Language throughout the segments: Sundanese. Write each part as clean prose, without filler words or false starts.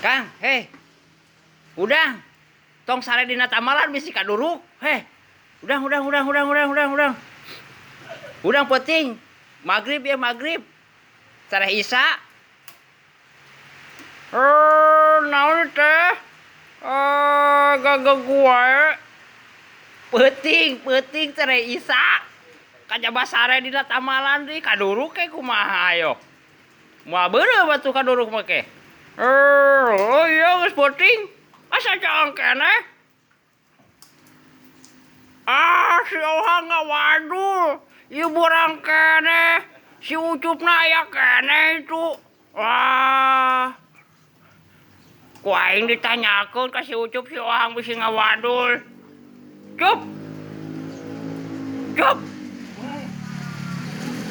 Kang, heh. Udang. Tong sare dina tamalan bisi kaduruk. Heh. Udang, udang, udang, udang, udang, udang, udang. Udang peuting. Magrib ya magrib. Sare Isya. Eh, naon teh? Eh, gagak wae. Peuting, peuting sare Isya. Kajaba sare dina tamalan deui kaduruk ke kumaha ayo. Moal beureuh batu kaduruk mah ke. Eh, oh iya geus peuting. Asa caang keneh? Ah, si Ohang ngawadul. Ieu borang keneh. Si Ucupna aya keneh itu. Wah. Ku aing ditanyakeun ka si Ucup si Ohang bisi ngawadul. Cup. Cup.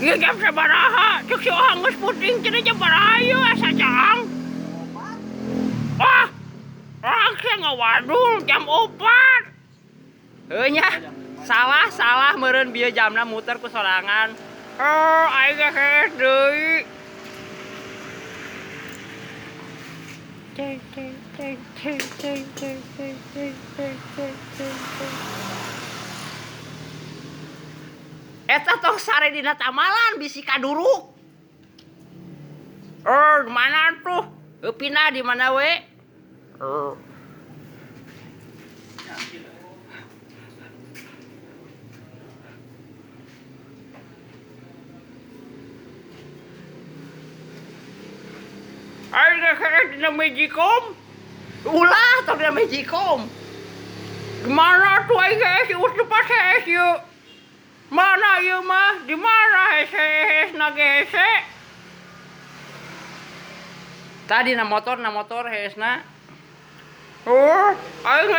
Ieu jam sabaraha? Cek si Ohang geus peuting cenah jam baraha ieu asa caang. Wah. Ohang sia ngawadul jam 4. Heuh nya. Salah, salah meureun bieu jamna muter ku sorangan. Oh, aing ge hees deui. Ceng ceng ceng ceng ceng ceng ceng ceng ceng ceng ceng ceng. Eta tong sare dina tamalan bisi kaduruk. Oh, di mana tuh? Heuh pindah di mana we? Oh. Aing geus hees dina Magicom. Ulah tong dina Magicom. Di mana tuh aing hees ieu tempat hees ieu? Mana ieu mah? Di mana hees hees na hese? Tadi na motor heesna. Oh, aing